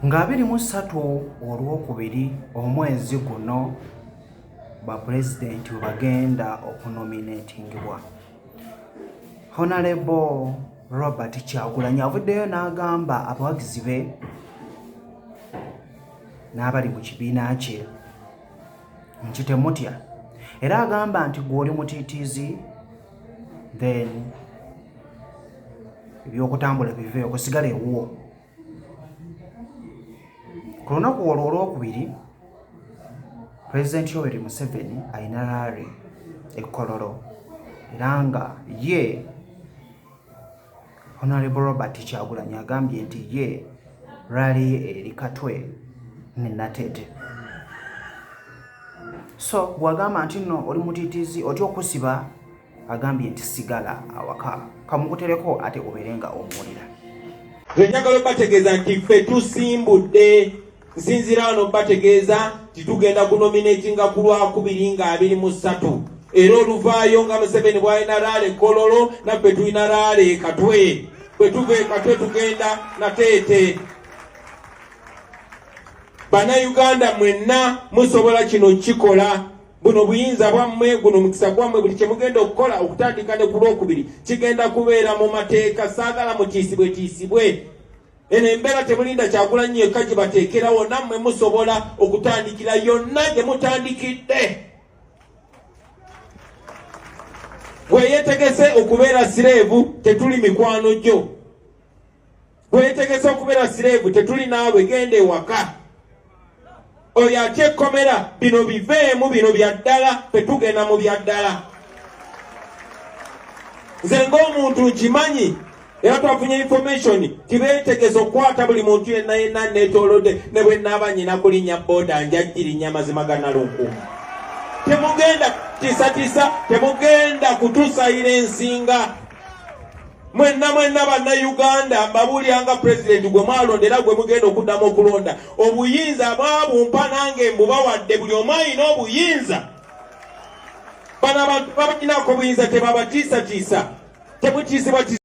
Nga 23 Olwokubiri omwezi guno bapulezidenti we bagenda okunominatingibwa, Honorable Robert Kyagulanyi avuddeyo n'agamba abawagizi be n'abali mu kibiina kye nti temutya, era agamba nti gwe oli mutiitiizi, then ebyokutambula biveeyo kusigala ewuwo. Ku lunaku olwo Olwokubiri, Pulezidenti Yoweri Museveni alina rally e Kololo, era nga ye Honorable Robert Kyagulanyi agambye nti ye rally ye eri Katwe ne Natete. So bw'agamba nti nno oli mutiitiizi otya okusiba, agambye nti sigala awaka, kamukutereko ate obeere nga omuwulira. Nze njagala obategeeza nti ffe tusimbudde. Nsinziira wano bategeeza nti tugenda kunominatinga ku Lwakubiri nga 23, era oluvaayo nga Museveni bw'alina rally Kololo, naffe tulina rally e Katwe. Bwe tuva e Katwe tugenda Nateete. Bannayuganda mwenna musobola kino kikola. Buno buyinza bwammwe, guno mukisa gwammwe. Buli kye mugenda okukola okutandika ne ku Lwokubiri kigenda kubeera mu mateeka. Saagala mutiisibwetiisibwe. Eno embeera temulinda Kyagulanyi yekka gye bateekerawo, nammwe musobola okutandikira yonna gye mutandikidde. Bwe yeetegese okubeera slave, tetuli mikwano gyo. Bwe yeetegese okubeera slave, tetuli naawe, genda ewaka. Oyo atya ekkomera, bino biveemu, bino bya ddala, ffe tugenda mu bya ddala. Nze ng'omuntu nkimanyi, era twafunye information tibeetegese okukwata buli muntu yenna yenna neetoolodde. Ne bwe naaba nyina kulinnya booda, njagirinya. Amazima ga Nalunkuuma, temugenda kutisatisa, temugenda kutusayira ensinga. Mwenna mwenna Bannayuganda, mbabuulira nga pulezidenti gwe mwalonda era gwe mugenda okuddamu okulonda, obuyinza bwabumpa, nange mbubawadde. Buli omu alina obuyinza. Bano abantu babalinako obuyinza, tebabatiisatiisa, temutiisibwatiisa.